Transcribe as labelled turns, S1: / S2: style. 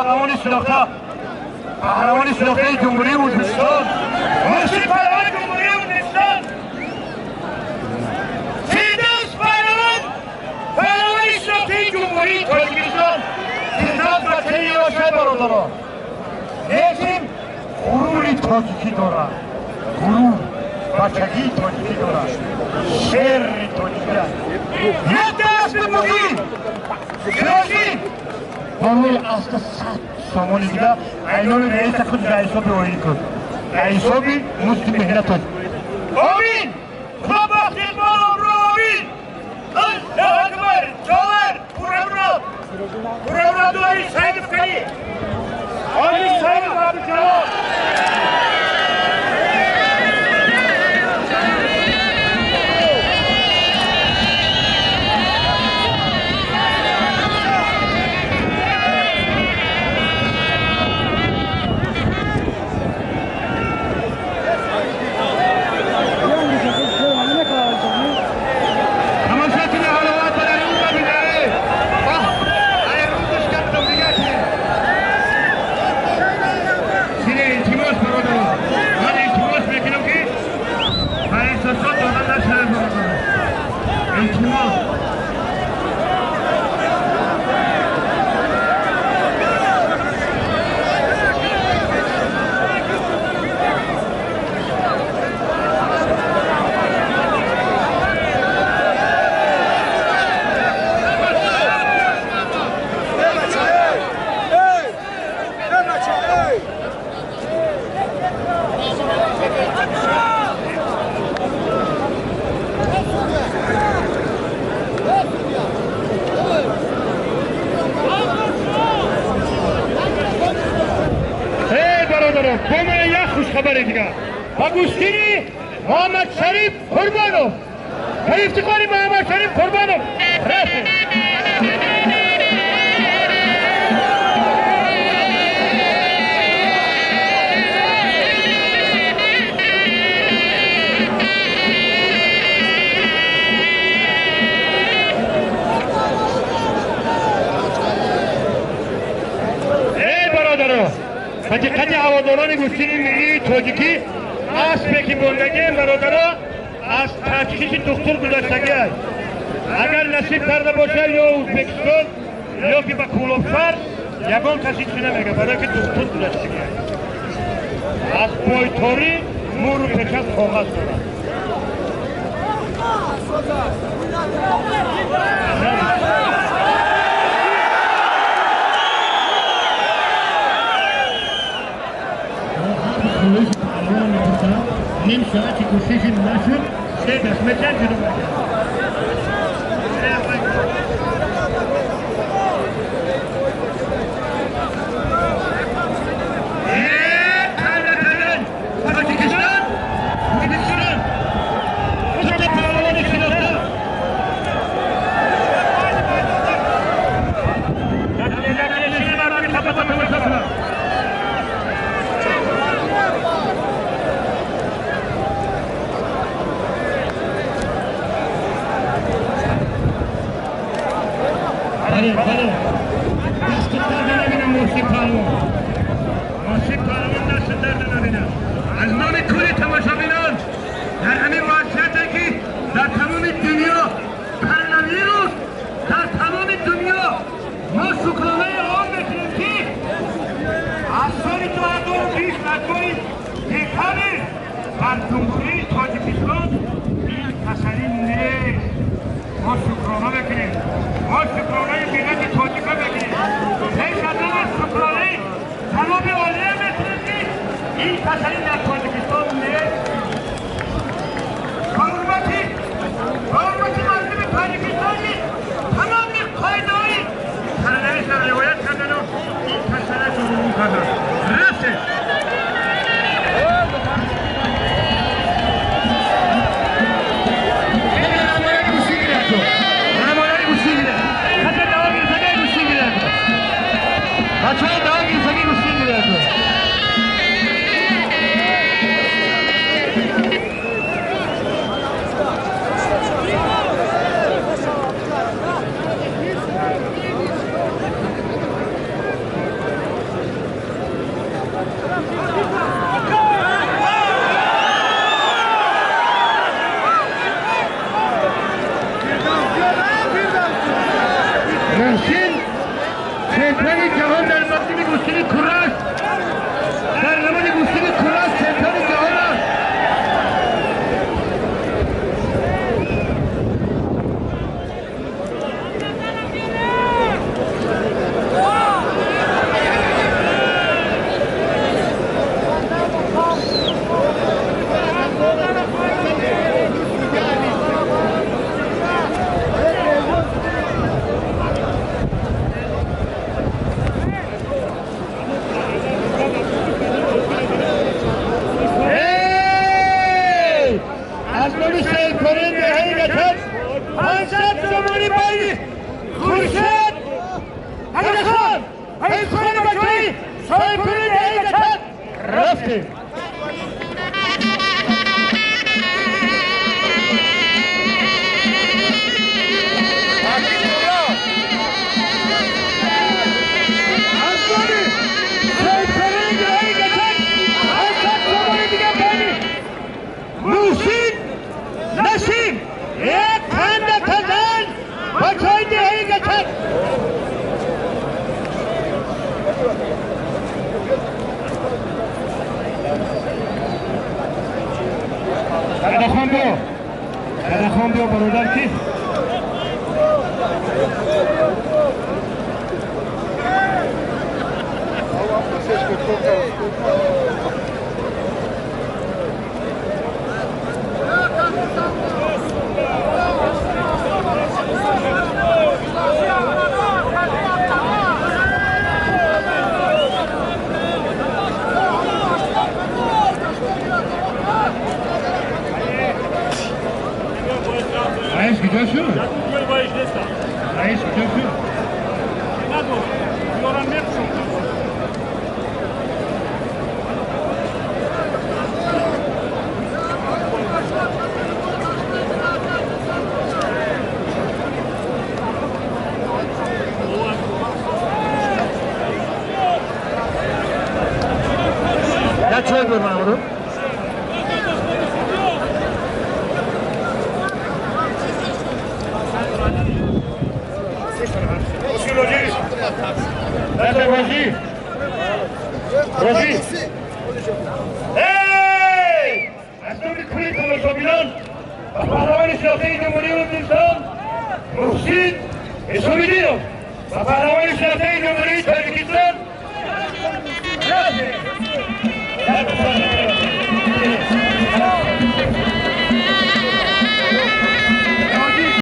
S1: паҳлавони шинохта, паҳлавони шинохтаи Ҷумҳурии Ӯзбекистон, Муршид паҳлавони Ҷумҳурии Ӯзбекистон, Фирдавс паҳлавон, паҳлавони шинохтаи Ҷумҳурии Тоҷикистон. Фирдавс бачаи ёшай, бародарон, лекин ғурури тоҷикӣ дорад, ғурур бачагии тоҷикӣ дорад, шери тоҷикӣ аст. Як аспи бугӣ сиёсӣ барои аста 100 сомони дига айноми раиса худ раисоби оилӣ кун, раисоби музди меҳнатоҷ. Омин, Худо бахти иқбол обрӯ, омин. Аллоҳу акбар. Ҷовар ура, ура, ура, дуои Саидов кани, Ҳоҷи Саидов Абдуҷалол. Хушхабари дигар ба гӯштини Муҳаммадшариф Қурбонов, ба ифтихори Муҳаммадшариф Қурбонов рафтем. Эй бародаро, ба диққати ҳаводорони гӯштини миллии тоҷикӣ, аспе ки мондагием, бародаро, аз ташхиси духтур гузаштагӣ аст. Агар насиб карда бошад, ё Ӯзбекистон, ё ки ба Кӯлобшаҳр, ягон каси чӣ намега, барое ки духтур гузаштагӣ аст. Аз пойторӣ мӯру печат коғаз дорад. Ним соати кӯшиши нашуд, се даст мечанд, ҷудо мекард. Тоҷикистон, Ӯзбекистон, дута паҳлавони шинохта. Бале, бале, дасти дарда набинам, Муршид паҳлавон, Муршид паҳлавон, дасти дарда набинам. Аз номи кулли тамошобинон, дар ҳамин вазъияте ки дар тамоми дунё коронавирус, дар тамоми дунё, мо шукронаи он мекунем, ки аз соли 2020, аз моҳи декабр бар Ҷумҳурии Тоҷикистон ин касалӣ нест. Мо шукрона мекунем, мо шукронаи миллати тоҷика мекунем, пеш аз ҳама шукронаи ҷаноби олия мекунем, ки ин касалӣ дар Тоҷикистон нест. Ба ҳурмати мардуми Тоҷикистон, ки тамоми қоидаҳои коронавирусро риоят кардану ин касала ҷурӯ кардан. Рафтем. Бачаҳо, давом гирифтагӣ гӯштин гирифту. نامی سیدپورین دهی گچک 500 سومانی بین خورشید علیخان پیشخان بچه‌ای سیدپورین دهی گچک رفتیم. نسیم یک خنده تزن بچه دهی گچک. دادا خان بیا، دادا خان بیا برادر کی؟ رئیس کجا شد؟ رئیس کجا شد؟ Ya çay koy bana bunu. روزی ای از نام کلی تماشابینان و پهلوان شناخته جمهوری ازبکستان محسن اسلامیدینов و پهلوان شناخته جمهوری تاجیکستان